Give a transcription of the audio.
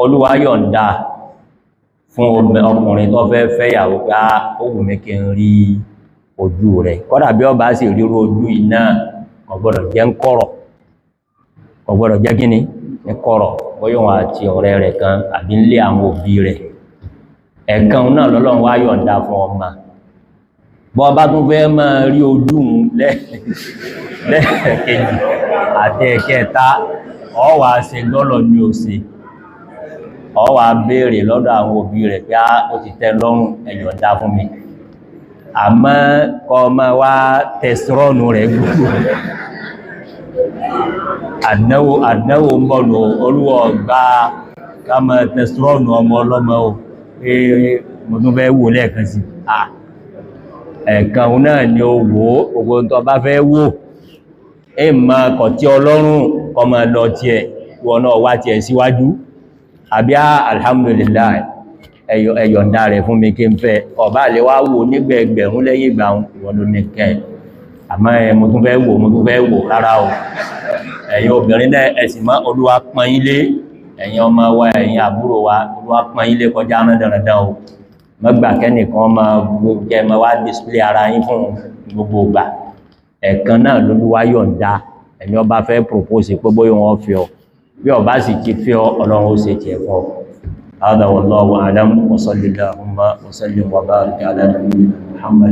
Olúwa yọ̀ǹda fún ọkùnrin tó fẹ́ fẹ́yàwó pé ó wù mí kí n rí ojú rẹ̀. Kódà bí ó bá sì ríru ojú iná, kò gbọ́dọ̀ jẹ́ ń kọ̀rọ̀, kò gbọ́dọ̀ jẹ́ kíní ní kọ̀rọ̀, bóyá òun àti ọ̀rẹ́ rẹ̀ kan àbí nílé àwọn òbí rẹ̀. Ẹ̀kan náà lọ́lọ́run wá yọ̀ǹda fún ọmọ. Bọ́ bá tún fẹ́ máa rí ojú lẹ́ẹ̀kejì àti ẹ̀kẹta, ọ wá ṣe gọ́lọ̀ ní òsè, ọ wá béèrè lọ́dọ̀ àwọn òbí rẹ̀ pé ó ti tẹ́ lọ́rùn, ẹ yọ̀ǹda fún mi. Àmọ́ kó máa wá tẹ̀sírọ́nù rẹ̀ gbogbo àdánwò àdánwò ń bọ̀ lọ. Olúwọ̀ gbá ká mọ́ tẹ̀sírọ́nù ọmọ ọlọ́mọ o, pé mo tún fẹ́ wò lẹ́ẹ̀kan sí. Ẹ̀kan náà ni ó wò ó, gbogbo tó bá fẹ́ wò ìmọ̀ kọ̀ tí ọlọ́run kọ mọ́ lọ tí ẹ̀ wọ́n náà wá tí ẹ̀ síwájú, àbí alhamdulillah, ẹ̀yọ̀ǹda rẹ̀ fún mi kí n fẹ́. Ọ̀bá lè wá wò nígbẹ̀ẹgbẹ̀rún lẹ́yìn ìgbà ìwọ̀n ló ní kẹ́. Àmọ́ ẹ mo tún fẹ́ wò, mo tún fẹ́ wò, rárá o. Ẹ̀yin obìnrin náà, ẹ̀sìn mọ́ Olúwa pọ́n yín lé. Ẹ̀yin ọmọ wa, ẹ̀yin àbúrò wa, Olúwa pọ́n yín lé kọjá mọ́ dandan o. Mọ́gbà kẹ́nìkan máa kẹ́ máa wá display ara yín fún gbogbo ìgbà. Ẹ̀kan náà lÓlúwa yọ̀ǹda. Ẹni ó bá fẹ́ propose pé bóyá wọ́n fi ọ, bí ó bá sì ti fi ọ, Ọlọ́run ó ṣe tiẹ̀ fún ọ. هذا والله أعلم، وصل اللهم وسلم وبارك على نبينا محمد.